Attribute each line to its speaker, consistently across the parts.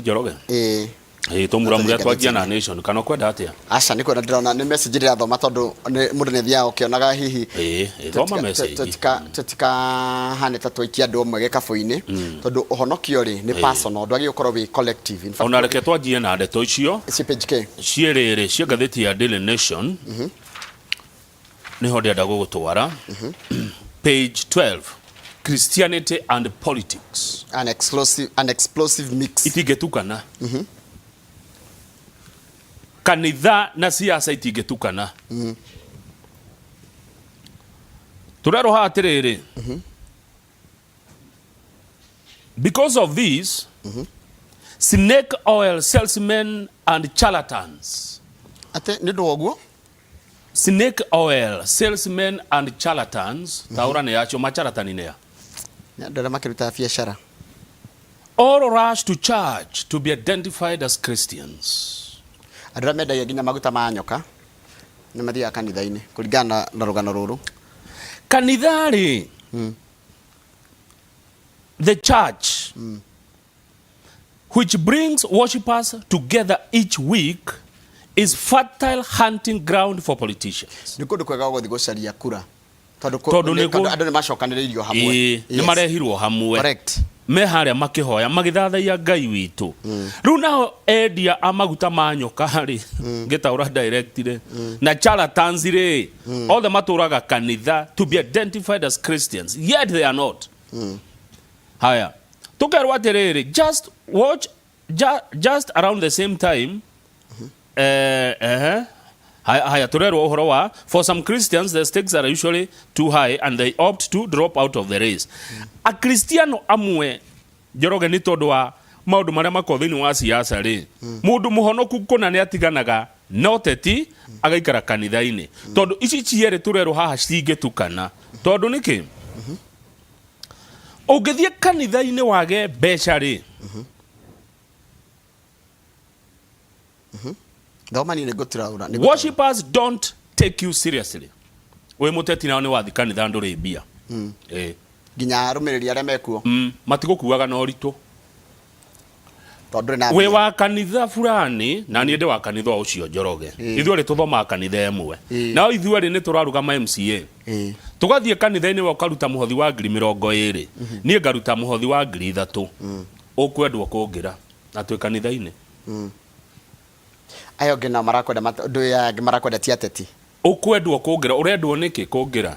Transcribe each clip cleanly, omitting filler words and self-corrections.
Speaker 1: Njoroge.
Speaker 2: Ĩĩ.
Speaker 1: Ĩĩ tũmuramure
Speaker 2: Tũthiĩ
Speaker 1: twanjia na
Speaker 2: ngathĩti-inĩ.
Speaker 1: Nation kana ũkwenda atĩa?
Speaker 2: Aca nĩ kuona ndĩrona nĩ message ndĩrathoma tondũ nĩ- mũndũ nĩ athiaga ũkĩonaga hihi
Speaker 1: Ĩĩ, ĩĩ, thoma message.
Speaker 2: tũtikahane ta twaikia andũ amwe gĩkabũ-inĩ tondũ ũhonokio rĩ nĩ personal ndwagĩrĩirwo gũkorwo wĩ collective. In fact,
Speaker 1: Ona reke twanjie na ndeto icio
Speaker 2: ci page K.
Speaker 1: ciĩ rĩrĩ ciĩ ngathĩti ya Daily Nation nĩho ndĩrenda gũgũtwara page 12 Christianity and politics
Speaker 2: An explosive mix.
Speaker 1: Itingĩtukana. Kanitha na siasa itingĩtukana. Tũrerwo haha atĩrĩrĩ, because of this, snake oil salesmen and charlatans,
Speaker 2: Atĩ nĩ ũndũ wa ũguo
Speaker 1: snake oil salesmen and charlatans, taũra nĩ acio macharatani nĩa
Speaker 2: nĩ andũ arĩa makĩrutaga biacara.
Speaker 1: All rush to church to be identified as Christians.
Speaker 2: Andũ arĩa mendagia nginya maguta ma nyoka nĩ mathiaga kanitha-inĩ kũringana na rũgano rũrũ.
Speaker 1: Kanitha rĩ, the church, which brings worshippers together each week, is fertile hunting ground for politicians.
Speaker 2: Nĩ kũndũ kwega gũthiĩ gũcaria kura tondũ
Speaker 1: Tondũ
Speaker 2: tondũ andũ nĩ macokanĩrĩirio hamwe.
Speaker 1: Ĩĩ, nĩ marehirwo hamwe. Me harĩa makĩhoya magĩthathaiya Ngai witũ. Rĩu nao endia a maguta ma nyoka rĩ, ngĩtaũra direct rĩ, na charlatans rĩ, othe matũraga kanitha to be identified as Christians, yet they are not. Haya, tũkerwo atĩrĩrĩ, just watch just around the same time, haya, haya tũrerwo ũhoro wa for some Christians the stakes are usually too high and they opt to drop out of the race. Akristiano amwe, Njoroge, nĩ tondũ wa maũndũ marĩa makoragwo thĩinĩ wa siasa rĩ, mũndũ mũhonoku kũna nĩ atiganaga na ũteti agaikara kanitha-inĩ, tondũ ici cierĩ tũrerwo haha citingĩtukana. Tondũ nĩkĩ? Ũngĩthiĩ kanitha-inĩ wage mbeca rĩ,
Speaker 2: Thoma niĩ nĩ ngũtiraũra.
Speaker 1: Worshippers don't take you seriously. Wĩ mũteti nao nĩ wathi kanitha ndũrĩ mbia. Ĩĩ.
Speaker 2: Nginya arũmĩrĩri arĩa mekuo.
Speaker 1: Matigũkuaga na ũritũ.
Speaker 2: Tondũ ndũrĩ na
Speaker 1: Wĩ
Speaker 2: mbia.
Speaker 1: wa kanitha fulani na niĩ ndĩ wa kanitha o ũcio, Njoroge. Ithuerĩ tũthomaga kanitha ĩmwe. Nao ithuerĩ nĩ tũrarũgama MCA. Tũgathiĩ kanitha-inĩ, we ũkaruta mũhothi wa 20,000, niĩ ngaruta mũhothi wa 3,000. Ũkwendwo kũngĩra na twĩ kanitha-inĩ.
Speaker 2: Aya ũngĩ nao marakwenda ndũ aya angĩ marakwenda ti ateti.
Speaker 1: Ũkwendwo kũngĩra, ũrendwo nĩkĩ kũngĩra?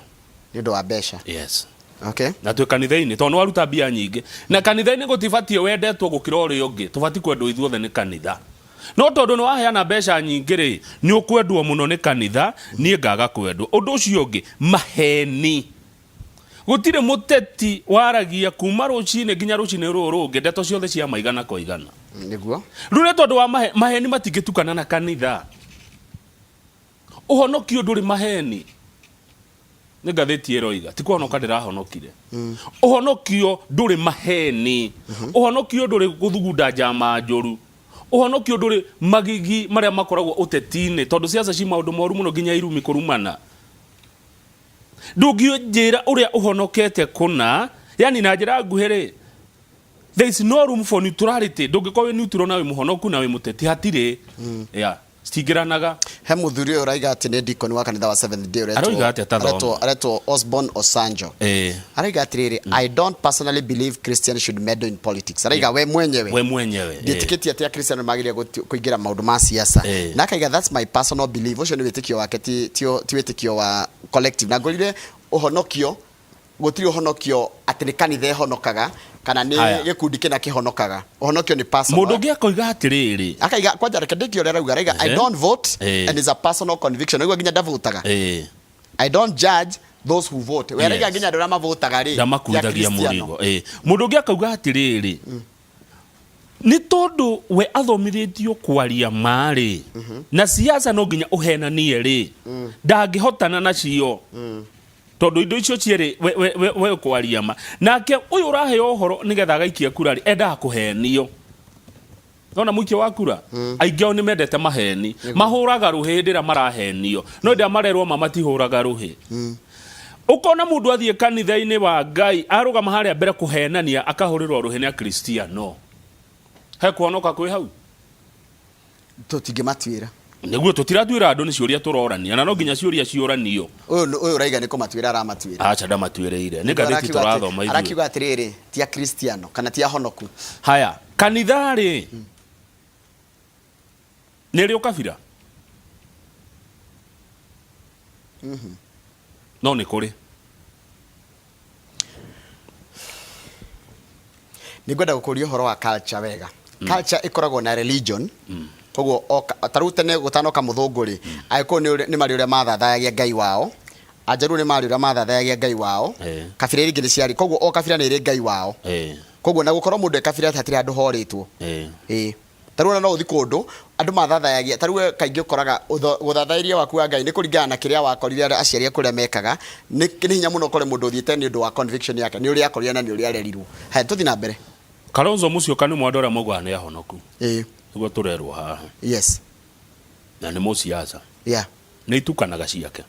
Speaker 2: Nĩ ũndũ wa mbeca.
Speaker 1: Yes.
Speaker 2: Okay.
Speaker 1: Na twĩ kanitha-inĩ tondũ nĩ waruta mbia nyingĩ. Na kanitha-inĩ gũtibatiĩ wendetwo gũkĩra ũrĩa ũngĩ, tũbatiĩ kwendwo ithuothe nĩ kanitha. No tondũ nĩ waheana mbeca nyingĩ rĩ, nĩ ũkwendwo mũno nĩ kanitha, niĩ ngaga kwendwo. Ũndũ ũcio ũngĩ, maheni. Gũtirĩ mũteti waragia kuma rũcinĩ nginya rũcinĩ rũrũ rũngĩ ndeto ciothe cia ma igana kwa igana.
Speaker 2: Nĩguo.
Speaker 1: Rĩu nĩ tondũ wa maheni matingĩtukana na kanitha. Ũhonokio ndũrĩ maheni. Nĩ ngathĩti ĩroiga, ti kũhonoka ndĩrahonokire. Ũhonokio ndũrĩ maheni. Ũhonokio ndũrĩ gũthugunda njama njũru. Ũhonokio ndũrĩ magigi marĩa makoragwo ũteti-inĩ, tondũ siasa ci maũndũ moru mũno nginya irumi kũrumana. Ndũngĩnjĩra ũrĩa ũhonokete kũna, yani na njĩra nguhĩ rĩ, there is no room for neutrality. Ndũngĩkorwo wĩ neutral na wĩ mũhonoku na wĩ mũteti, hatirĩ. Yeah, citingĩranaga.
Speaker 2: He mũthuri ũyũ ũraiga atĩ nĩ deacon wa kanitha wa Seventh Day ũretwo
Speaker 1: Aroiga atĩa? Ta thoma.
Speaker 2: Aretwo Osborne Osanjo. Araiga atĩrĩrĩ, "I don't personally believe Christians should meddle in politics." Araiga we mwenyewe.
Speaker 1: We mwenyewe.
Speaker 2: Ndiĩtĩkĩtie atĩ Akristiano magĩrĩire kũingĩra maũndũ ma siasa. Na akaiga, "That's my personal belief." Ũcio nĩ wĩtĩkio wake, ti wĩtĩkio wa collective. Na ngũrire ũhonokio gũtirĩ ũhonokio atĩ nĩ kanitha ĩhonokaga kana nĩ
Speaker 1: Haya.
Speaker 2: gĩkundi kĩna kĩhonokaga. Ũhonokio nĩ personal.
Speaker 1: Mũndũ ũngĩ akoiga atĩrĩrĩ,
Speaker 2: Akaiga, kwanja reke ndĩkie ũrĩa arauga. Araiga, "I don't vote and is a personal conviction." Aigua nginya ndavotaga. "I don't judge those who vote." We araiga nginya andũ arĩa mavotaga rĩ, ti
Speaker 1: ndamakuithagia
Speaker 2: Akristiano.
Speaker 1: mũrigo. Mũndũ ũngĩ akauga atĩrĩrĩ, nĩ tondũ we athomithĩtio kwaria ma rĩ, na siasa no nginya ũhenanie rĩ, ndangĩhotana nacio tondũ indo icio cierĩ we kwaria ma, nake ũyũ ũraheo ũhoro nĩgetha agaikia kura rĩ, endaga kũhenio. Nona mũikia wa kura, aingĩ ao nĩ mendete maheni, mahũraga rũhĩ hĩndĩ ĩrĩa marahenio, no hĩndĩ ĩrĩa marerwo ma matihũraga rũhĩ. Ũkona mũndũ athiĩ kanitha-inĩ wa Ngai arũgama harĩa mbere kũhenania akahũrĩrwo rũhĩ nĩ Akristiano. He kũhonoka kwĩ hau?
Speaker 2: Tũtingĩmatuĩra.
Speaker 1: Nĩguo tũtiratuĩra andũ, nĩ ciũria tũrorania, na no nginya ciũria ciũranio.
Speaker 2: Ũyũ ũraiga nĩ kũmatuĩra aramatuĩra.
Speaker 1: Aca, ndamatuĩrĩire, nĩ ngathĩti tũrathoma ithuĩ.
Speaker 2: Arakiuga atĩrĩrĩ, ti akristiano kana ti ahonoku.
Speaker 1: Haya, kanitha rĩ, nĩ rĩ ũkabira? No nĩ kũrĩ.
Speaker 2: Nĩ ngwenda gũkũria ũhoro wa culture wega. Culture ĩkoragwo na religion. Koguo ta rĩu tene gũtanoka mũthũngũ rĩ, Agĩkũyũ nĩ marĩ ũrĩa mathathayagia Ngai wao, Ajaluo nĩ marĩ ũrĩa mathathayagia Ngai wao, kabira iria ingĩ nĩ ciarĩ. Koguo o kabira nĩ ĩrĩ Ngai wao. Koguo na gũkorwo mũndũ e kabira hatirĩ handũ horĩtwo. Ĩĩ. Ta rĩu ona no ũthi kũndũ andũ mathathayagia, ta rĩu we kaingĩ ũkoraga ũthathaĩria waku wa Ngai nĩ kũringana na kĩrĩa wakorire aciari aku ũrĩa mekaga. Nĩ hinya mũno ũkore mũndũ ũthiĩte nĩ ũndũ wa conviction yake, nĩ ũrĩa akorire na nĩ ũrĩa arerirwo. Haya, tũthiĩ na mbere.
Speaker 1: Kalonzo Musyoka nĩ ũmwe wa andũ arĩa maugaga nĩ ahonoku.
Speaker 2: Ĩĩ.
Speaker 1: Nĩguo tũrerwo haha.
Speaker 2: Yes.
Speaker 1: Na nĩ mũciaca.
Speaker 2: Yeah.
Speaker 1: Nĩ itukanaga ciake.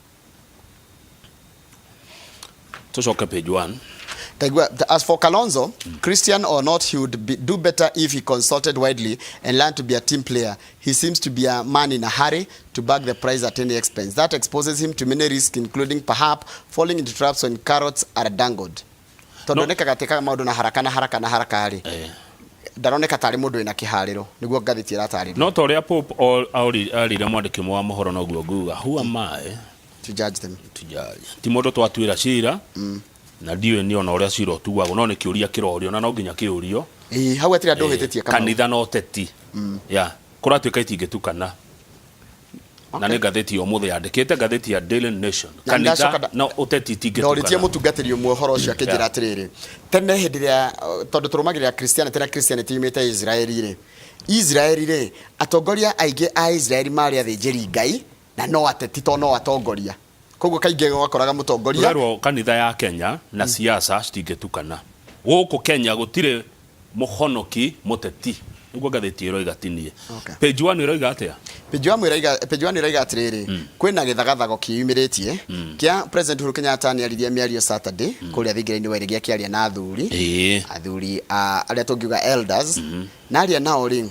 Speaker 1: Tucoke page 1.
Speaker 2: Ndaigua, as for Kalonzo, Christian or not, he would do better if he consulted widely and learned to be a team player. He seems to be a man in a hurry to bag the prize at any expense. That exposes him to many risks, including perhaps falling into traps when carrots are dangled. Tondũ
Speaker 1: No.
Speaker 2: onekaga atĩkaga maũndũ na haraka na haraka na haraka rĩ, ndaroneka tarĩ mũndũ wĩna kĩharĩro, nĩguo ngathĩti ĩratarĩria.
Speaker 1: No ta ũrĩa Pope arire mwandĩki ũmwe wa mohoro, noguo nguga, who am I
Speaker 2: to judge them?
Speaker 1: To judge? Ti mũndũ twatuĩra cira, na ndiũĩ nĩ ona ũrĩa cira ũtuagwo, no nĩ kĩũria kĩrorio na no nginya kĩũrio.
Speaker 2: Ĩĩ, hau hatirĩ andũ ũhĩtĩtie, Kamau.
Speaker 1: Kanitha na ũteti ya kũratuĩka itingĩtukana, na nĩ ngathĩti ya ũmũthĩ yandĩkĩte, ngathĩti ya Daily Nation.
Speaker 2: Na
Speaker 1: kanitha
Speaker 2: ndacoka
Speaker 1: na ũteti
Speaker 2: ndorĩtie
Speaker 1: itingĩtukana.
Speaker 2: Mũtungatĩri ũmwe ũhoro ũcio akĩnjĩra atĩrĩrĩ, tene hĩndĩ ĩrĩa tondũ tũrũmagĩrĩra Christianity na Christianity yumĩte Israeli rĩ, Israeli rĩ, atongoria aingĩ a Israeli marĩ athĩnjĩri Ngai na no ateti to no atongoria, koguo kaingĩ wakoraga mũtongoria.
Speaker 1: Tũrerwo kanitha ya Kenya na siasa citingĩtukana. Gũkũ Kenya gũtirĩ mũhonoki mũteti, nĩguo ngathĩti ĩroiga, tinie. Page 1 ĩroiga atĩa?
Speaker 2: Page 1 ĩroiga atĩrĩrĩ, kwĩna gĩthagathago kĩyumĩrĩtie kĩa President Uhuru Kenyatta. Nĩ aririe mĩario Saturday kũrĩa thingira-inĩ wa Iregi, akĩaria na athuri, athuri arĩa tũngiuga elders, na aria nao rĩ,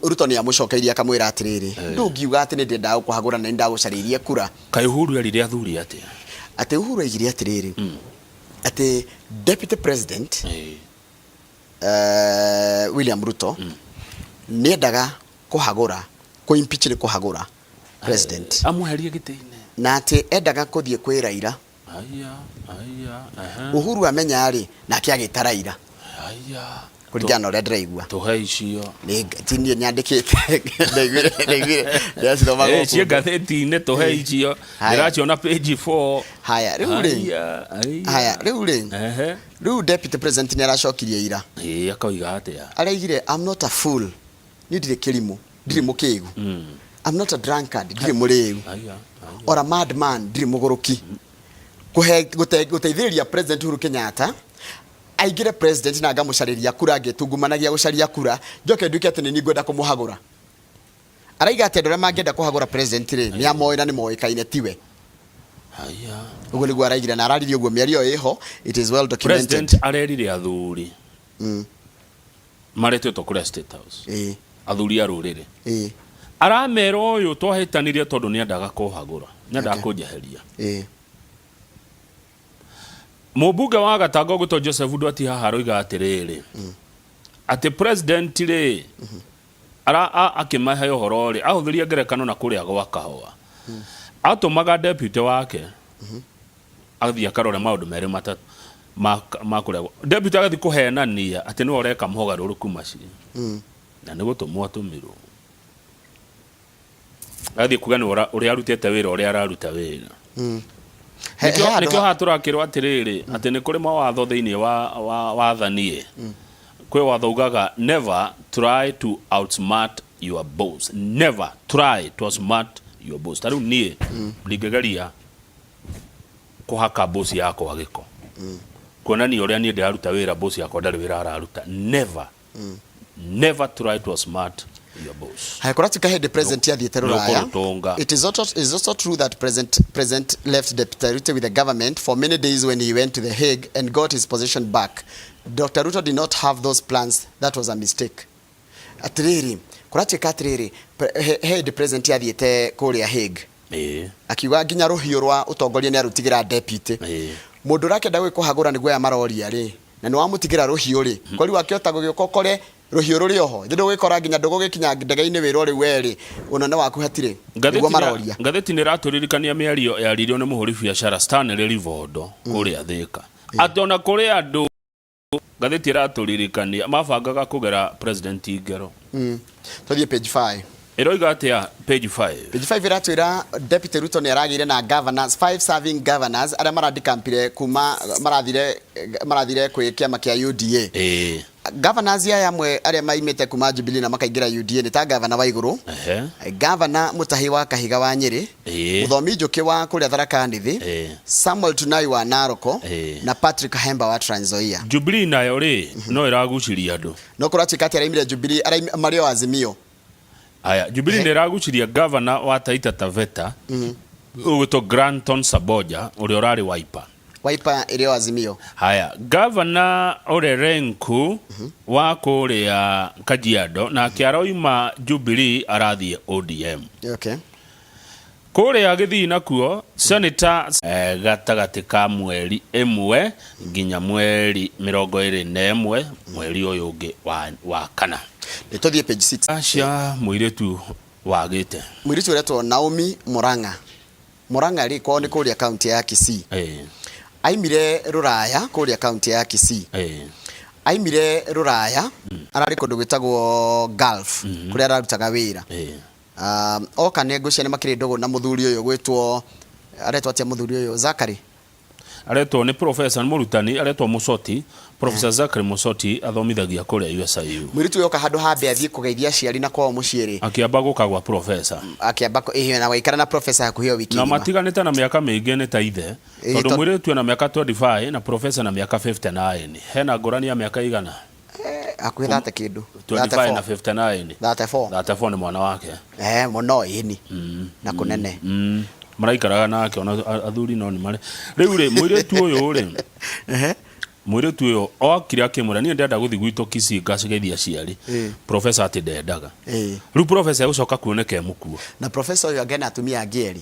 Speaker 2: Ruto nĩ amũcokeirie akamwĩra atĩrĩrĩ, ndũngiuga atĩ nĩ ndĩendaga gũkũhagũra na nĩ ndagũcarĩirie kura.
Speaker 1: Kaĩ Uhuru erire athuri atĩa?
Speaker 2: Atĩ Uhuru aigire atĩrĩrĩ, atĩ deputy president William Ruto nĩ endaga kũhagũra, kũ impeach nĩ kũhagũra president,
Speaker 1: amweherie gĩtĩ-inĩ,
Speaker 2: na atĩ endaga kũthiĩ kwĩ Raila.
Speaker 1: Aya, aya, ehe.
Speaker 2: Uhuru amenya rĩ, nake agĩta Raila.
Speaker 1: Aya.
Speaker 2: Kũringana na ũrĩa ndĩraigua.
Speaker 1: Tũhe icio.
Speaker 2: Ti niĩ nyandĩkĩte, ndaiguire ndĩracithoma
Speaker 1: ciĩ
Speaker 2: gũkũ.
Speaker 1: Ngathĩti-inĩ, tũhe icio.
Speaker 2: Haya.
Speaker 1: Ndĩraciona page 4.
Speaker 2: Haya, rĩu rĩ,
Speaker 1: Aya, aya.
Speaker 2: Haya, rĩu rĩ, rĩu deputy president nĩ aracokirie ira.
Speaker 1: Ĩĩ, akoiga atĩa?
Speaker 2: Araigire, "I'm not a fool," niĩ ndirĩ kĩrimũ, ndirĩ mũkĩgu. "I'm not a drunkard," ndirĩ mũrĩu.
Speaker 1: Aya, aya.
Speaker 2: "Or a madman," ndirĩ mũgũrũki. Kũhe gũteithĩrĩria President Uhuru Kenyatta aingĩre president na ngamũcarĩria kura, ngĩtungumanagia gũcaria kura, njoke nduĩke atĩ nĩ niĩ ngwenda kũmũhagũra. Araiga atĩ andũ arĩa mangĩenda kũhagũra president rĩ, nĩ amoĩ na nĩ moĩkaine, tiwe.
Speaker 1: Aya.
Speaker 2: Ũguo nĩguo araigire na araririe ũguo, mĩario ĩyo ĩho, it is well documented.
Speaker 1: President arerire athuri maretĩtwo kũrĩa State House, athuri a rũrĩrĩ, aramera ũyũ twahĩtanirie tondũ nĩendaga kũhagũra, nĩendaga kũnjeheria. Mũmbunge wa Gatanga ũgwĩtwo Joseph Ndwati haha aroiga atĩrĩrĩ, atĩ president rĩ, akĩmahe ũhoro rĩ, ahũthĩrie ngerekano na kũrĩa gwa kahũa, atũmaga deputy wake athiĩ akarore maũndũ merĩ matatũ ma kũrĩa deputy agathiĩ kũhenania atĩ nĩwe ũreka mogarũrũku macio, na nĩ gũtũmwo atũmirwo agathiĩ kuga nĩwe ũrĩa arutĩte wĩra, ũrĩa araruta wĩra.
Speaker 2: He handũ
Speaker 1: Nĩkĩo haha tũrakĩrwo atĩrĩrĩ, atĩ nĩ kũrĩ mawatho thĩinĩ wa wathani. Kwĩ watho ugaga, "Never try to outsmart your boss." Never try to outsmart your boss. Ta rĩu niĩ ndingĩgeria kũhaka boss yakwa gĩko, kuonania ũrĩa niĩ ndĩraruta wĩra, boss yakwa ndarĩ wĩra araruta. Never, never try to outsmart Your boss.
Speaker 2: Haya, kũratuĩka hĩndĩ president athiĩte rũraya.
Speaker 1: Nĩũkũrũtũnga.
Speaker 2: It is also true that president left Deputy Ruto with the government for many days when he went to The Hague and got his position back. Dr. Ruto did not have those plans. That was a mistake. Atĩrĩrĩ, kũratuĩka atĩrĩrĩ, hĩndĩ president athiĩte kũrĩa Hague, akiuga nginya rũhiũ rwa ũtongoria nĩ arũtigĩra deputy. Mũndũ ũrakĩenda gwĩkũhagũra nĩguo aya maroria rĩ, na nĩ wamũtigĩra rũhiũ rĩ, kori wakĩhota gũgĩũka ũkore rũhiũ rũrĩ oho, ithe ndũgũgĩkora nginya ndũgũgĩkinya ndege-inĩ wĩrwo rĩu we rĩ, ũnene waku hatirĩ. Nĩguo maroria.
Speaker 1: Ngathĩti nĩ ĩratũririkania mĩario yaririo nĩ mũhũri biacara Stanley Rivondo kũrĩa Thĩka, atĩ ona kũrĩ andũ, ngathĩti ĩratũririkania, mabangaga kũgera president ngero.
Speaker 2: Tũthiĩ page 5.
Speaker 1: Ĩroiga atĩa page 5?
Speaker 2: Page 5 ĩratwĩra Deputy Ruto nĩ aragĩire na governors, five serving governors arĩa maradikampire kuma marathire kwĩ kĩama kĩa UDA. Governors aya amwe arĩa maimĩte kuma Jubilee na makaingĩra UDA nĩ ta Gavana wa Igũrũ, Gavana Mutahi wa Kahiga wa Nyĩrĩ, Mũthomi Njũkĩ wa kũrĩa Tharaka Nithi, Samuel Tunai wa Naroko, na Patrick Hemba wa Trans Nzoia.
Speaker 1: Jubilee nayo rĩ, no ĩraguciria andũ.
Speaker 2: No kũratuĩka atĩ araimire Jubilee, marĩ o Azimio.
Speaker 1: Aya, Jubilee nĩ ĩraguciria gavana wa Taita Taveta ũgwĩtwo Granton Saboja, ũrĩa ũrarĩ Wiper.
Speaker 2: Wiper ĩrĩ o Azimio.
Speaker 1: Haya, Gavana Olelenku wa kũrĩa Kajiado nake aroima Jubilee arathiĩ ODM. Kũrĩa Gĩthii nakuo, Senator gatagatĩ ka 1 nginya 21 mweri ũyũ ũngĩ wa kana.
Speaker 2: Nĩ tũthiĩ page 6.
Speaker 1: Cia mũirĩtu wagĩte.
Speaker 2: Mũirĩtu ũretwo Naomi Murang'a. Murang'a rĩ, kwao nĩ kũrĩa kaunti ya Kisii. Aimire rũraya kũrĩa kaunti ya Kisii. Aimire rũraya, ararĩ kũndũ gwĩtagwo Gulf, kũrĩa ararutaga wĩra. Oka nĩ ngwĩciria nĩ makĩrĩ ndũgũ na mũthuri ũyũ gwĩtwo, aretwo atĩa mũthuri ũyũ, Zachary?
Speaker 1: Aretwo nĩ professor, nĩ mũrutani aretwo Musoti, Professor Zachary Musoti, athomithagia kũrĩa USIU.
Speaker 2: Mũirĩtu ũyũ oka, handũ hambe athiĩ kũgeithia aciari na kwao mũciĩ rĩ,
Speaker 1: akĩamba gũka gwa professor.
Speaker 2: Akĩamba na gũikara na professor hakuhĩ o wiki
Speaker 1: na
Speaker 2: ng'ima.
Speaker 1: Matiganĩte na mĩaka mĩingĩ, nĩ ta ithe, tondũ mũirĩtu ena mĩaka 25 na professor na mĩaka 59, hena ngũrani ya mĩaka igana?
Speaker 2: Hakuhĩ 30 kĩndũ.
Speaker 1: 25 na 59.
Speaker 2: 34.
Speaker 1: 34 nĩ mwana wake.
Speaker 2: Mũno, ĩni na kũnene.
Speaker 1: Maraikaraga nake ona athuri no nĩ marĩ rĩu rĩ, mũirĩtu ũyũ rĩ, mũirĩtu ũyũ okire akĩmwĩra, "Niĩ ndĩrenda gũthiĩ gwitũ Kisii ngacigeithia aciari." Professor atĩ ndendaga. Rĩu professor egũcoka kuoneka e mũkuo.
Speaker 2: Na professor ũyũ angĩ na atumia angĩ erĩ.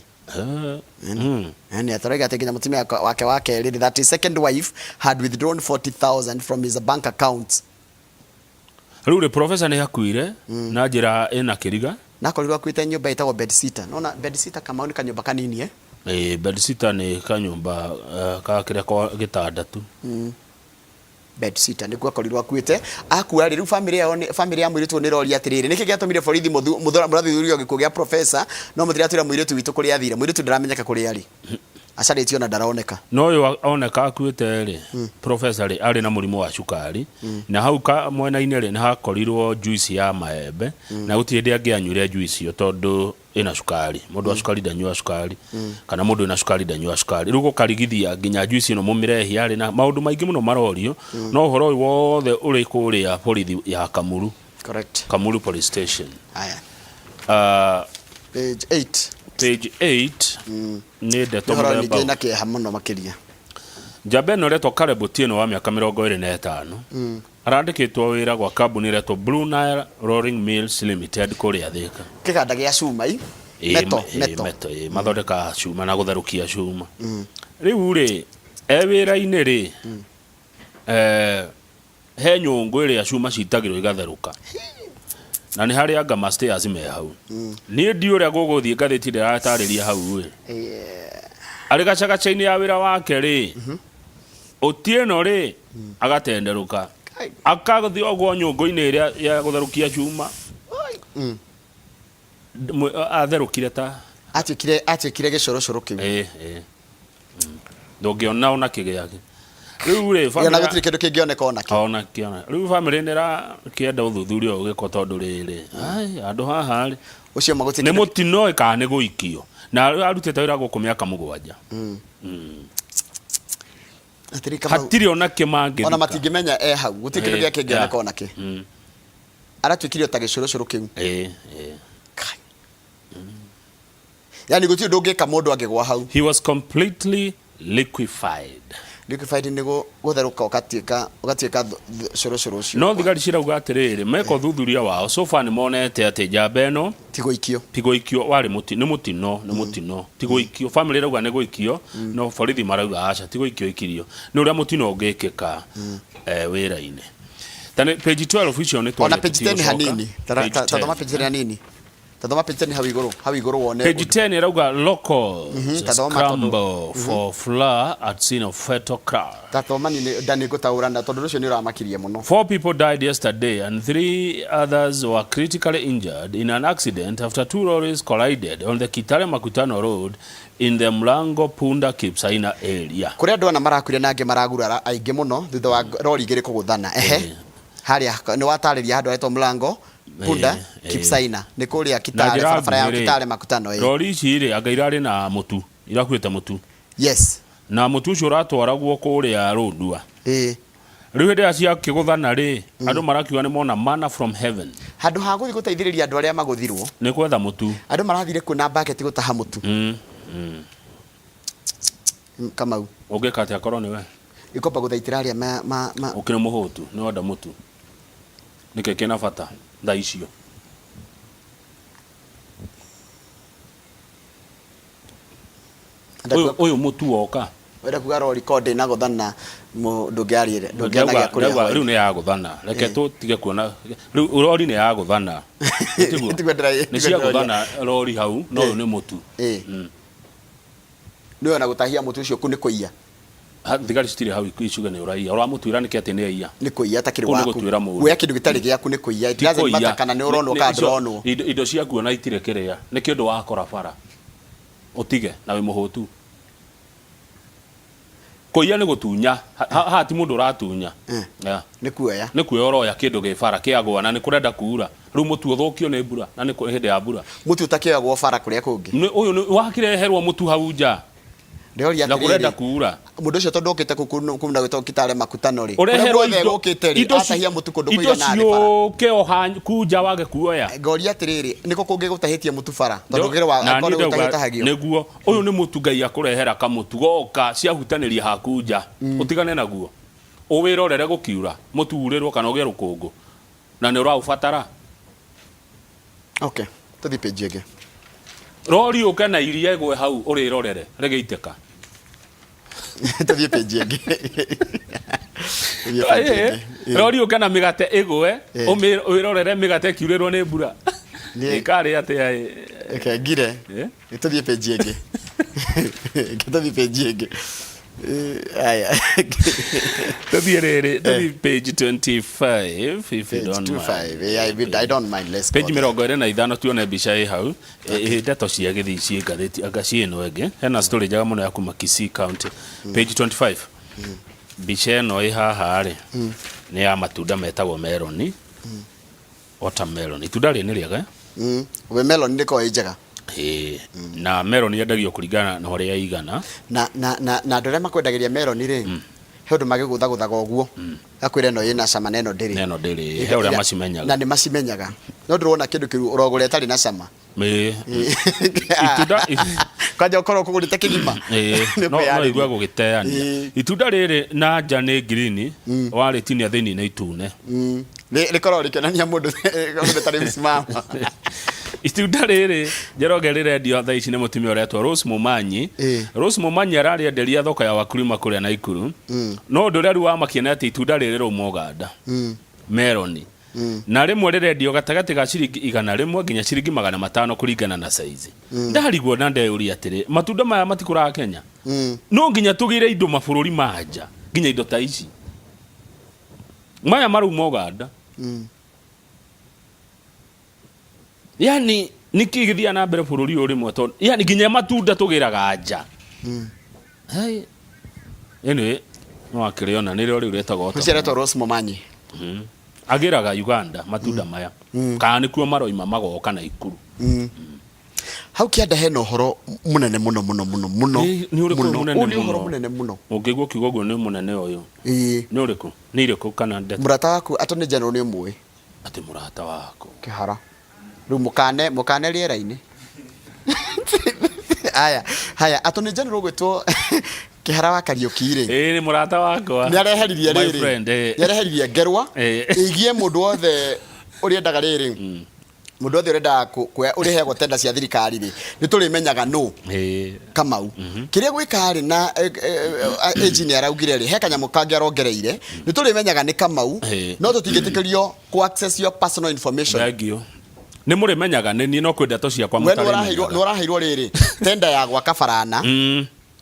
Speaker 2: Nĩ atũraiga atĩ nginya mũtumia wake wa kerĩ, that his second wife had withdrawn 40,000 from his bank account.
Speaker 1: Rĩu rĩ, professor nĩ akuire na njĩra ĩna kĩriga.
Speaker 2: Na akorirwo akuĩte nyũmba ĩtagwo bedsitter. Nona bedsitter, Kamau, nĩ kanyũmba kanini, eh?
Speaker 1: Ĩĩ, bedsitter nĩ kanyũmba ka kĩrĩa kwa gĩtanda tu.
Speaker 2: Bedsitter nĩkuo akorirwo akuĩte. Akua rĩ, rĩu family yao family ya mũirĩtu ũyũ nĩ ĩroria atĩrĩrĩ, nĩkĩ gĩatũmire borithi mũrathuthuria gĩkuũ gĩa professor no mũtiratwĩra mũirĩtu witũ kũrĩa athire? Mũirĩtu ndaramenyeka kũrĩa arĩ, acarĩtio na ndaroneka.
Speaker 1: No ũyũ oneka akuĩte rĩ, professor rĩ, arĩ na mũrimũ wa cukari, na hau ka mwena-inĩ rĩ, nĩ hakorirwo juice ya maembe, na gũtirĩ hĩndĩ angĩanyuire juice ĩyo tondũ ĩna cukari. Mũndũ wa cukari ndanyua cukari, kana mũndũ wĩna cukari ndanyua cukari. Rĩu gũkarigithia nginya juice ĩno mũmĩrehi yarĩ na maũndũ maingĩ mũno marorio. No ũhoro ũyũ wothe ũrĩ kũrĩa borithi ya Kamuru. Kamuru Police Station.
Speaker 2: Haya, page 8.
Speaker 1: Page 8 nĩ ndeto
Speaker 2: ũhoro
Speaker 1: mũthemba
Speaker 2: ningĩ na kĩeha mũno makĩria.
Speaker 1: Njamba ĩno ĩretwo Caleb Otieno wa mĩaka 25 arandĩkĩtwo wĩra gwa kambuni ĩretwo Blue Nile Rolling Mills Limited kũrĩa Thĩka.
Speaker 2: Kĩganda gĩa cuma i meto. Meto.
Speaker 1: Meto, ĩĩ, mathondekaga cuma na gũtherũkia cuma. Rĩu rĩ, e wĩra-inĩ rĩ, he nyũngũ ĩrĩa cuma citagĩrwo igatherũka, na nĩ harĩ anga ma stairs me hau. Niĩ ndiũ ũrĩa gũgũthiĩ, ngathĩti ndĩratarĩria hau ĩ. Arĩ gacagaca-inĩ ya wĩra wake rĩ, Otieno rĩ, agatenderũka,
Speaker 2: Kai.
Speaker 1: akathiĩ ũguo nyũngũ-inĩ ĩrĩa ya gũtherũkia cuma. Atherũkire ta
Speaker 2: Atuĩkire gĩcũrũcũrũ kĩu.
Speaker 1: Ĩ. Ndũngĩona ona kĩgĩake rĩu rĩ.
Speaker 2: Ona gũtirĩ kĩndũ kĩngĩoneka ona kĩ.
Speaker 1: Ona kĩona rĩu family nĩ ĩrakĩenda ũthuthuria ũyũ ũgĩkwo, tondũ rĩrĩ, ai, handũ haha rĩ,
Speaker 2: ũcio ma gũtirĩ
Speaker 1: nĩ
Speaker 2: kĩndũ.
Speaker 1: Mũtino kana nĩ gũikio, na arutĩte wĩra gũkũ mĩaka 7.
Speaker 2: Hatirĩ, Kamau.
Speaker 1: Hatirĩ ona kĩ mangĩthika.
Speaker 2: Ona matingĩmenya e hau, gũtirĩ kĩndũ gĩake kĩngĩoneka ona kĩ. Aratuĩkire o ta gĩcũrũcũrũ kĩu.
Speaker 1: Ĩĩ, ĩĩ.
Speaker 2: Kai. Yani gũtirĩ ũndũ ũngĩka mũndũ angĩgwa hau.
Speaker 1: He was completely liquefied.
Speaker 2: Liquefied nĩ gũtherũka ũgatuĩka ũgatuĩka cũrũcũrũ ũcio.
Speaker 1: No thigari cirauga atĩrĩrĩ, meka ũthuthuria wao so far nĩ monete atĩ njamba ĩno
Speaker 2: Ti gũikio.
Speaker 1: Ti gũikio warĩ mũti nĩ mũtino nĩ mũtino ti gũikio. Family ĩrauga nĩ gũikio no borithi marauga aca ti gũikio aikirio nĩ ũrĩa mũtino ũngĩkĩka wĩra-inĩ. Ta nĩ page 12 icio nĩ
Speaker 2: Ona
Speaker 1: twaria
Speaker 2: page 10
Speaker 1: tũtigũcoka.
Speaker 2: Hanini.
Speaker 1: Page
Speaker 2: Ta thoma
Speaker 1: 10.
Speaker 2: Page 10 hanini. Ta thoma page 10 hau igũrũ, hau igũrũ wone.
Speaker 1: Page
Speaker 2: Ũndũ.
Speaker 1: 10 ĩrauga locals
Speaker 2: Ta thoma tondũ
Speaker 1: scramble for flour at scene of fatal crash.
Speaker 2: Ta thoma niĩ nda nĩ ngũtaũra na tondũ ũcio nĩ ũramakirie mũno.
Speaker 1: Four people died yesterday and three others were critically injured in an accident after two lorries collided on the Kitale Makutano Road in the Mlango Punda Kipsaina area.
Speaker 2: Kũrĩ andũ ana marakuire na angĩ maragurara aingĩ mũno thutha wa rori igĩrĩ kũgũthana. Ehe. Harĩa nĩ watarĩria handũ haretwo Mlango Punda Kipsaina nĩ kũrĩa
Speaker 1: Na
Speaker 2: Kitale
Speaker 1: njĩra
Speaker 2: barabara ya
Speaker 1: nguhĩ rĩ,
Speaker 2: Kitale Makutano ĩĩ.
Speaker 1: Rori ici rĩ anga irarĩ na mũtu, irakuĩte mũtu.
Speaker 2: Yes.
Speaker 1: Na mũtu ũcio ũratwaragwo kũrĩa Rũndua.
Speaker 2: Ĩĩ.
Speaker 1: Rĩu hĩndĩ ĩrĩa ciakĩgũthana rĩ, andũ marakiuga nĩ mona manna from heaven.
Speaker 2: Handũ ha gũthiĩ gũteithĩrĩria andũ arĩa magũthirwo.
Speaker 1: Nĩ gwetha mũtu.
Speaker 2: Andũ marathire kuo na bucket gũtaha mũtu. Kamau.
Speaker 1: Ũngĩka atĩa korwo nĩwe?
Speaker 2: Ingĩkomba gũthaitĩra arĩa ma, ma, ma.
Speaker 1: Ũkĩrĩ mũhũtu, nĩ wenda mũtu. Nĩkĩ kĩna bata thaa icio? Ũyũ ũyũ mũtu woka.
Speaker 2: Wenda kuga rori ko ndĩnagũthana ndũngĩarĩre ndũngĩona gĩa kũrĩa
Speaker 1: Ndauga rĩu nĩ yagũthana. Reke tũtige kuona rĩu rori nĩ yagũthana. Tiguo?
Speaker 2: Tiguo ndĩra-
Speaker 1: Nĩ
Speaker 2: tiguo
Speaker 1: ciagũthana rori hau no ũyũ nĩ mũtu.
Speaker 2: Nĩ ona gũtahia mũtu ũcio kũ nĩ kũiya.
Speaker 1: Ha, thigari citirĩ hau icuge nĩ ũraiya. Ũramũtuĩra nĩkĩ atĩ nĩ aiya?
Speaker 2: Nĩ kũiya atakĩrĩ
Speaker 1: Kũu nĩ
Speaker 2: waku.
Speaker 1: gũtuĩra mũndũ.
Speaker 2: Kuoya kĩndũ gĩtarĩ gĩaku nĩ kũiya. It
Speaker 1: Ti
Speaker 2: doesn't
Speaker 1: kũiya.
Speaker 2: matter kana nĩ ũronwo
Speaker 1: Nĩ-
Speaker 2: kana
Speaker 1: nĩ- icio-
Speaker 2: ndũronwo.
Speaker 1: Indo indo ciaku ona itirĩ kĩrĩa. Nĩ kĩndũ wakora bara. Ũtige na wĩ mũhũtu. Kũiya nĩ gũtunya. Haha ti mũndũ ũratunya. Yeah.
Speaker 2: Nĩ kuoya.
Speaker 1: Nĩ kuoya ũroya kĩndũ gĩ bara kĩagũa na nĩ kũrenda kuura. Rĩu mũtu ũthũkio nĩ mbura na nĩ hĩndĩ ya mbura.
Speaker 2: Mũtu ũtakĩoyagwo bara kũrĩa kũngĩ.
Speaker 1: Nĩ ũyũ nĩ wakĩreherwo mũtu hau nja.
Speaker 2: Ndĩroria
Speaker 1: Na kũrenda
Speaker 2: atĩrĩrĩ.
Speaker 1: kuura.
Speaker 2: Mũndũ ũcio tondũ okĩte kũu kuma gwĩtwo Kitale Makutano rĩ. Kũrĩa
Speaker 1: Ũreherwo
Speaker 2: guothe
Speaker 1: indo
Speaker 2: gũkĩte rĩ,
Speaker 1: indo
Speaker 2: atahia mũtu kũndũ
Speaker 1: indo
Speaker 2: kũigana thĩ bara.
Speaker 1: ciũke o ha kuu nja wage kuoya.
Speaker 2: Ngoria atĩrĩrĩ, nĩkũ kũngĩ gũtahĩtie mũtu bara? Tondũ ũkĩrĩ wa
Speaker 1: Na
Speaker 2: angorwo
Speaker 1: niĩ
Speaker 2: nĩ gũtahia
Speaker 1: ndauga
Speaker 2: ũtahagio.
Speaker 1: nĩguo ũyũ nĩ mũtu Ngai akũrehera kamũtu goka ciahutanĩria haku nja ũtigane naguo ũwĩrorere gũkiura mũtu urĩrwo kana ũgĩe rũkũngũ na nĩ ũraũbatara.
Speaker 2: Okay, tũthiĩ page ĩngĩ.
Speaker 1: Rori ũke na iria ĩgwe hau ũrĩrorere rĩgĩitĩka.
Speaker 2: Tũthiĩ page ĩngĩ. Tũthiĩ page ĩngĩ.
Speaker 1: Rori ũke na mĩgate ĩgwe ũmĩrorere mĩgate ĩkiurĩrwo nĩ mbura. Ĩkarĩ atĩa ĩ?
Speaker 2: Reke ngire. Tũthiĩ page ĩngĩ. Reke tũthiĩ page ĩngĩ. Aya.
Speaker 1: Tũthiĩ rĩrĩ, tũthiĩ page 25 if you
Speaker 2: Page
Speaker 1: don't mind.
Speaker 2: 25. Yeah, I don't mind. Let's go.
Speaker 1: Page 25 tuone mbica ĩ hau. Ĩ ndeto cia gĩthii ciĩ ngathĩti anga ciĩ ĩno ĩngĩ. Hena story njega mũno ya kuma Kisii County. Page 25. Mbica ĩno ĩ haha rĩ, nĩ ya matunda metagwo meroni. Watermelon. Itunda rĩrĩ nĩ rĩega.
Speaker 2: We melon nĩ ĩkoragwo ĩ njega.
Speaker 1: Ĩĩ. Na melon yendagio kũringana na ũrĩa ĩigana.
Speaker 2: Na na na na andũ arĩa makwendagĩria melon rĩ, he ũndũ magĩgũthagũthaga ũguo. Gakwĩra ĩno ĩna cama na ĩno ndĩrĩ.
Speaker 1: Na ĩno ndĩrĩ. He ũrĩa macimenyaga.
Speaker 2: Na nĩ macimenyaga. No ndũrona kĩndũ kĩu ũrogũra ĩtarĩ na cama.
Speaker 1: Ĩĩ. Itunda
Speaker 2: Kwanja ũkorwo ũkũgũrĩte kĩgima.
Speaker 1: Ĩĩ,
Speaker 2: Nĩ
Speaker 1: no no
Speaker 2: kwĩyarĩria.
Speaker 1: igue gũgĩteania. Itunda rĩrĩ na nja nĩ green, warĩtinia thĩinĩ nĩ itune.
Speaker 2: Rĩkoragwo rĩkĩonania mũndũ mũndũ tarĩ msimamo.
Speaker 1: Itunda rĩrĩ Njoroge rĩrendio thaa ici nĩ mũtumia ũretwo Rose Mũmanyi. Rose Mũmanyi ararĩenderia thoko ya Wakulima kũrĩa Naikuru. No ũndũ ũrĩa rĩu wamakia nĩ atĩ itunda rĩrĩ rĩrauma Ũganda. Meroni. Na rĩmwe rĩrendio gatagatĩ ga ciringi 100 nginya ciringi 500 kũringana na size. Ndarigwo na ndeyũria atĩrĩ, matunda maya matikũraga Kenya? No nginya tũgĩre indo mabũrũri ma nja nginya indo ta ici. Maya marauma Ũganda. Yani nĩkĩ gĩthiaga na mbere bũrũri ũyũ rĩmwe tondũ yani nginya matunda tũgĩraga nja. Hey. Anyway, no akĩrĩona nĩrĩo rĩu rĩtagwo
Speaker 2: Ũcio aretwo Rose Momanyi.
Speaker 1: Agĩraga Uganda matunda maya. Kana nĩkuo maroima magoka Naikuru.
Speaker 2: Hau kĩanda hena ũhoro mũnene mũno mũno mũno mũno.
Speaker 1: Ĩ, nĩ ũrĩkũ
Speaker 2: Mũno.
Speaker 1: mũnene
Speaker 2: Ũyũ nĩ ũhoro
Speaker 1: mũno?
Speaker 2: mũnene mũno.
Speaker 1: Ũngĩigua ũkiuga ũguo nĩ mũnene ũyũ.
Speaker 2: Ĩĩ.
Speaker 1: Nĩ ũrĩkũ? Nĩ irĩkũ kana ndeto?
Speaker 2: Mũrata waku Attorney General nĩ ũmũĩ?
Speaker 1: Atĩ mũrata waku.
Speaker 2: Kĩhara. Rĩu mũkane mũkane rĩera-inĩ. Aya, haya, Attorney General ũgwĩtwo Kĩhara wa Kariũki rĩ.
Speaker 1: Ĩĩ nĩ mũrata wakwa.
Speaker 2: Nĩ areheririe
Speaker 1: My
Speaker 2: rĩrĩ.
Speaker 1: friend, eh.
Speaker 2: Nĩ areheririe ngerwa
Speaker 1: Eh.
Speaker 2: ĩgiĩ mũndũ wothe ũrĩendaga rĩrĩ. Mũndũ wothe ũrenda ũrĩheagwo tenda cia thirikari rĩ, nĩ tũrĩmenyaga nũ.
Speaker 1: Ĩĩ.
Speaker 2: Kamau. Kĩrĩa gwĩka rĩ na AG nĩ araugire rĩ, he kanyamũ kangĩ arongereire, nĩ tũrĩmenyaga nĩ Kamau,
Speaker 1: Eh.
Speaker 2: no tũtingĩtĩkĩrio kũ access your personal information.
Speaker 1: Thank you. Nĩ mũrĩmenyaga nĩ niĩ no kwĩ ndeto ciakwa
Speaker 2: We nĩ ũraheirwo
Speaker 1: mũtarĩmenyaga.
Speaker 2: nĩ ũraheirwo rĩrĩ tenda ya gwaka barana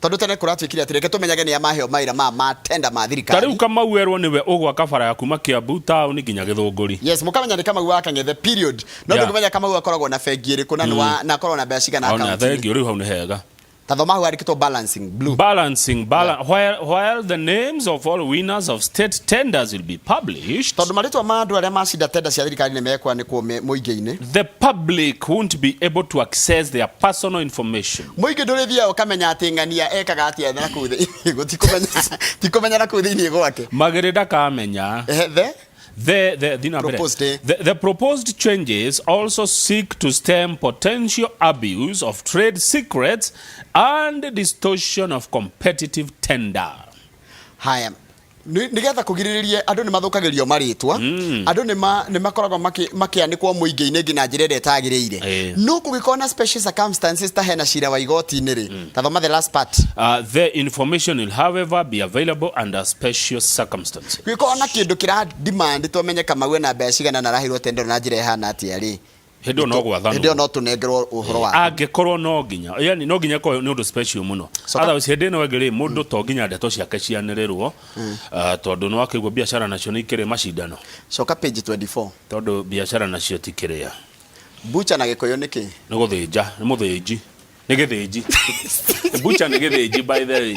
Speaker 2: tondũ tene kũratuĩkire atĩ reke tũmenyage nĩ a maheo mawĩra ma ma tenda ma
Speaker 1: Ta
Speaker 2: thirikari.
Speaker 1: rĩu Kamau erwo nĩwe ũgwaka bara ya kuma Kiambu town nginya Gĩthũngũri.
Speaker 2: Yes, mũkamenya nĩ Kamau wa Kang'ethe period. No ndũngĩmenya Kamau akoragwo na bengi ĩrĩkũ na nĩ wa na akoragwo na mbeca cigana
Speaker 1: Ona
Speaker 2: akaunti-inĩ.
Speaker 1: thank you rĩu hau nĩ hega.
Speaker 2: Ta thoma hau handĩkĩtwo balancing blue.
Speaker 1: Balancing, while the names of all winners of state tenders will be published,
Speaker 2: Tondũ marĩtwa ma andũ arĩa macinda tenda cia thirikari nĩ mekwanĩkwo mũingĩ-inĩ.
Speaker 1: the public won't be able to access their personal information.
Speaker 2: Mũingĩ ndũrĩthiaga ũkamenya atĩ ng'ania ekaga atĩa na kũu thĩinĩ, gũtikũmenya, tikũmenya na kũu thĩinĩ gwake.
Speaker 1: Magĩrĩ ndakamenya.
Speaker 2: Ehe, the
Speaker 1: The,
Speaker 2: Proposed, eh?
Speaker 1: the proposed changes also seek to stem potential abuse of trade secrets and distortion of competitive tender.
Speaker 2: Haya, nĩgetha kũgirĩrĩrie andũ nĩ mathũkagĩrio marĩtwa, andũ nĩ makoragwo makĩanĩkwo mũingĩ-inĩ nginya njĩra ĩrĩa ĩtagĩrĩire. No kũngĩkorwo na special circumstances ta hena cira wa igoti-inĩ rĩ, ta thoma the last part.
Speaker 1: The information will, however, be available under special circumstances.
Speaker 2: Kũngĩkorwo na kĩndũ kĩra demand tũmenye Kamau ena mbeca cigana na araheirwo tender na njĩra ĩhana atĩa rĩ,
Speaker 1: Hĩndĩ ĩyo no gwathanwo.
Speaker 2: Hĩndĩ ĩyo no tũnengerwo ũhoro wa
Speaker 1: Angĩkorwo no nginya, yani no nginya ĩkorwo nĩ ũndũ special mũno.
Speaker 2: Coka.
Speaker 1: Otherwise hĩndĩ ĩno ĩngĩ rĩ, mũndũ to nginya ndeto ciake cianĩrĩrwo, tondũ nĩ wakĩigua biacara nacio nĩ ikĩrĩ macindano.
Speaker 2: Coka page 24.
Speaker 1: Tondũ biacara nacio ti kĩrĩa.
Speaker 2: Bucha na Gĩkũyũ nĩ kĩ?
Speaker 1: Nĩ gũthĩnja, nĩ mũthĩnji. Nĩ gĩthĩnji. Bucha nĩ gĩthĩnji by the way.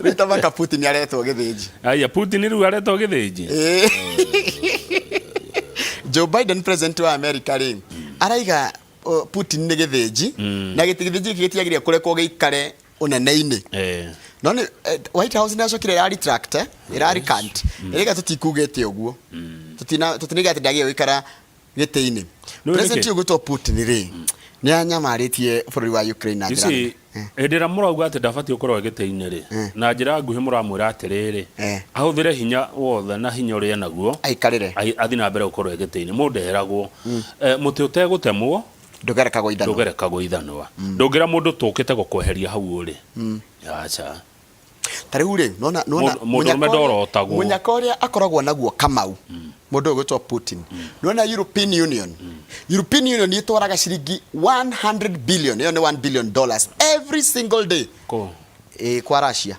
Speaker 2: Rĩu ta maka Putin aretwo gĩthĩnji.
Speaker 1: Aya Putin rĩu aretwo gĩthĩnji.
Speaker 2: Joe Biden president wa America rĩ, araiga Putin nĩ gĩthĩnji na gĩthĩnji gĩkĩ gĩtiagĩrĩire kũrekwo gĩikare ũnene-inĩ. No nĩ White House nĩ yacokire ĩra retract, ĩra recant. Ĩraiga tũtikugĩte ũguo. Tũtina tũtinaiga atĩ ndagĩrĩire gũikara gĩtĩ-inĩ.
Speaker 1: Nĩ
Speaker 2: President
Speaker 1: nĩkĩ?
Speaker 2: ũyũ ũgwĩtwo Putin rĩ, nĩ anyamarĩtie bũrũri wa Ukraine na
Speaker 1: You
Speaker 2: njĩra
Speaker 1: see,
Speaker 2: nene.
Speaker 1: Hĩndĩ ĩrĩa mũrauga atĩ ndabatiĩ gũkorwo e gĩtĩ-inĩ rĩ, na njĩra nguhĩ mũramwĩra atĩrĩrĩ, ahũthĩre hinya wothe na hinya ũrĩa enaguo,
Speaker 2: Aikarĩre.
Speaker 1: Athiĩ na mbere gũkorwo e gĩtĩ-inĩ. Mũndũ nderagwo. Mũtĩ ũtegũtemwo
Speaker 2: Ndũgerekagwo ithanwa.
Speaker 1: Ndũgerekagwo ithanwa. Ndũngĩra mũndũ tũkĩte gũkweheria hau ũrĩ. Aca.
Speaker 2: Ta rĩu rĩ, nona nona
Speaker 1: Mũndũ ũrũme ndorotagwo.
Speaker 2: Mũnyaka ũrĩa akoragwo naguo Kamau, mũndũ ũyũ ũgwĩtwo Putin. Nona European Union. European Union ĩtwaraga ciringi 100 billion, ĩyo nĩ 1 billion dollars every single day.
Speaker 1: Kũ?
Speaker 2: Ĩ, kwa Russia.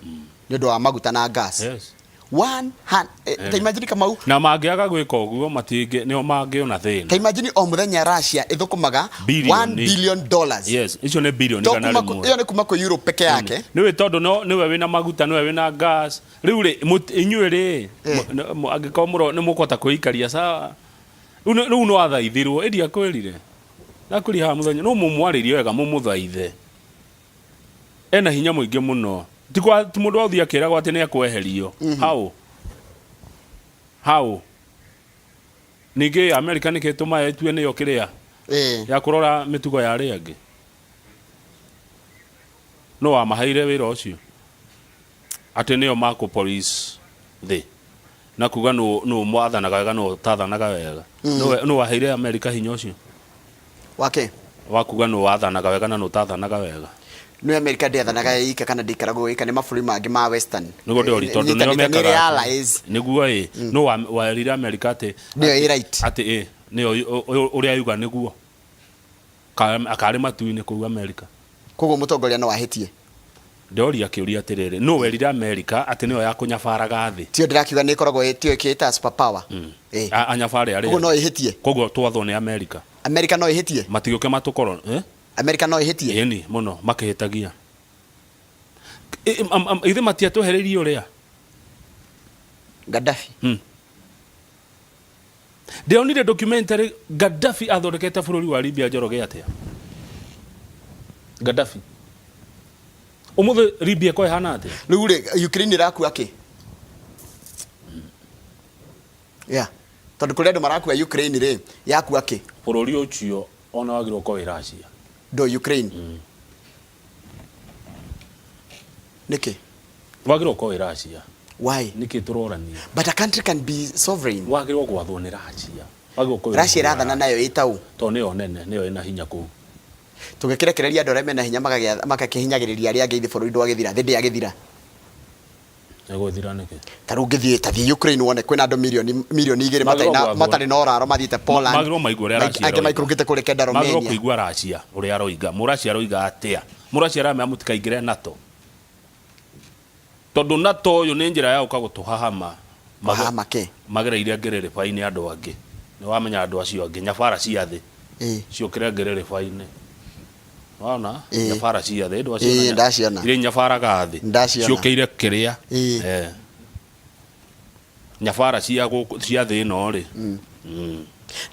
Speaker 2: Nĩ ũndũ wa maguta na gas.
Speaker 1: Yes.
Speaker 2: One hand, ta imagine Kamau.
Speaker 1: Na mangĩaga gwĩka ũguo matingĩ nĩo mangĩona thĩna.
Speaker 2: Ta imagine o mũthenya Russia ĩthũkũmaga
Speaker 1: Billion
Speaker 2: 1 billion dollars.
Speaker 1: Yes, icio nĩ bilioni
Speaker 2: To
Speaker 1: igana
Speaker 2: kuma kũ-
Speaker 1: rĩmwe.
Speaker 2: ĩyo nĩ kuma kwĩ Europe peke yake.
Speaker 1: Nĩwe tondũ no nĩwe wĩna maguta nĩwe wĩna gas. Rĩu rĩ inyuĩ rĩ angĩkorwo mũro nĩ mũkũhota kwĩikaria sawa. Rĩu rĩu no athaithirwo ĩndi akwĩrire. Ndakwĩrire haha mũthenya no mũmwarĩrie wega mũmũthaithe. Ena hinya mũingĩ mũno. Ti kwa ti mũndũ wa gũthiĩ akĩragwo atĩ nĩ ekweherio. How? How? Ningĩ America nĩkĩ ĩtũmaga ĩtue nĩyo kĩrĩa? Ya kũrora mĩtugo ya arĩa angĩ. No wamaheire wĩra ũcio? Atĩ nĩo makũ police thĩ. Na kuga nũ mwathanaga wega nũ ũtathanaga wega. Nũ waheire America hinya ũcio?
Speaker 2: Wake?
Speaker 1: Wa kuga nũ wathanaga wega na nũ ũtathanaga wega.
Speaker 2: Nĩ America ndĩathanaga ĩika kana ndĩikaragwo ĩika nĩ mabũrũri mangĩ ma Western.
Speaker 1: Nĩguo ndĩrori tondũ nĩo
Speaker 2: Nĩ
Speaker 1: mekaga.
Speaker 2: ĩrĩ allies.
Speaker 1: Nĩguo ĩ, nũ werire America atĩ
Speaker 2: Nĩyo ĩ right.
Speaker 1: Atĩ ĩ, nĩyo ũrĩa yuga nĩguo. Akarĩ matu-inĩ kũu America.
Speaker 2: Koguo mũtongoria no ahĩtie.
Speaker 1: Ndoria kĩũria atĩrĩrĩ, nũ werire America atĩ nĩyo ya kũnyabaraga thĩ?
Speaker 2: Tio ndĩrakiuga nĩ ĩkoragwo tio ĩkĩĩta super power.
Speaker 1: Anyabare arĩa.
Speaker 2: Koguo no ĩhĩtie.
Speaker 1: Koguo twathwo nĩ America.
Speaker 2: America no ĩhĩtie.
Speaker 1: Matigũke matũkorwo, eh?
Speaker 2: America no ĩhĩtie.
Speaker 1: Ĩni mũno makĩhĩtagia. Ithe matiatwehereirie ũrĩa?
Speaker 2: Gaddafi.
Speaker 1: Ndĩronire documentary Gaddafi athondekete bũrũri wa Libya Njoroge atĩa? Gaddafi. Ũmũthĩ Libya ĩkoragwo ĩhana atĩa?
Speaker 2: Rĩu rĩ, Ukraine ĩrakua kĩ? Yeah. Tondũ kũrĩ andũ marakua Ukraine rĩ, yakua kĩ?
Speaker 1: Bũrũri ũcio ona wagĩrĩirwo gũkorwo wĩ Russia.
Speaker 2: Ndũ Ukraine? Nĩkĩ?
Speaker 1: Wagĩrĩirwo gũkorwo wĩ Russia.
Speaker 2: Why?
Speaker 1: Nĩkĩ tũrorania?
Speaker 2: But a country can be sovereign.
Speaker 1: Wagĩrĩirwo gwathwo nĩ Russia. Wagĩrĩirwo gũkorwo wĩ
Speaker 2: Russia
Speaker 1: rungu rwa
Speaker 2: ĩrathana nayo ĩta ũ?
Speaker 1: Tondũ nĩyo nene, nĩyo ĩna hinya kũu.
Speaker 2: Tũngĩkĩrekereria andũ arĩa mena hinya magakĩhinyagĩrĩria arĩa angĩ ithe bũrũri ndwagĩthira, thĩ ndĩagĩthira.
Speaker 1: Ĩgũthira nĩkĩ?
Speaker 2: Ta rĩu ũngĩthiĩ ta thiĩ Ukraine wone kwĩna andũ mirioni mirioni igĩrĩ matarĩ na matarĩ na ũraro mathiĩte Poland.
Speaker 1: Magĩrĩirwo maigue ũrĩa Russia
Speaker 2: Angĩ maikũrũkĩte kũrĩa kenda
Speaker 1: Romania. Magĩrĩirwo kũigua Russia ũrĩa aroiga. Mũracia aroiga atĩa? Mũracia aramera mũtikaingĩre NATO. Tondũ NATO ũyũ nĩ njĩra ya gũka gũtũhahama.
Speaker 2: Kũhahama kĩ?
Speaker 1: Magereire ngĩrĩrĩba-inĩ andũ angĩ. Nĩ wamenya andũ acio angĩ, nyabara cia thĩ. Ciũkĩre ngĩrĩrĩba-inĩ. Wona? Nyabara cia thĩ.
Speaker 2: Ĩĩ, ndaciona.
Speaker 1: Iria inyabaraga thĩ.
Speaker 2: Ndaciona.
Speaker 1: Ciũkĩire kĩrĩa. Nyabara cia gũkũ cia thĩ ĩno rĩ.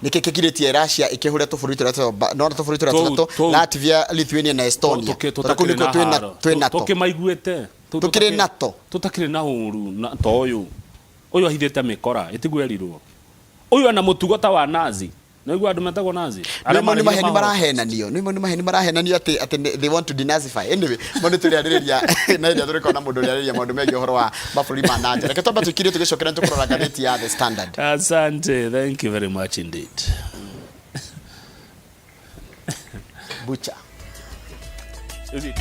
Speaker 2: Nĩkĩ kĩgirĩtie Russia ĩkĩhũre tũbũrũri tũrĩa tũrĩa no tũbũrũri tũrĩa tũtatũ Latvia, Lithuania na Estonia. Tondũ kũu nĩkuo twĩna twĩ NATO.
Speaker 1: Tũkĩmaiguĩte.
Speaker 2: Tũkĩrĩ NATO.
Speaker 1: Tũtakĩrĩ na ũru na ta ũyũ. Ũyũ ahithĩte mĩkora ĩtiguo erirwo. Ũyũ ena mũtugo ta wa Nazi. Nĩwaigua andũ metagwo Nazi?
Speaker 2: Arĩa Nĩ maheni marahenanio. Nĩ maheni marahenanio atĩ atĩ they want to denazify. Anyway, mo nĩ tũrĩarĩrĩria na hĩndĩ ĩrĩa tũrĩkorwo na mũndũ ũrĩarĩrĩria maũndũ megiĩ ũhoro wa mabũrũri ma na nja. Reke twambe tũikirie tũgĩcokera nĩ tũkũrora ngathĩti ya The Standard.
Speaker 1: Asante, thank you very much indeed.
Speaker 2: Butcher.
Speaker 1: Is it?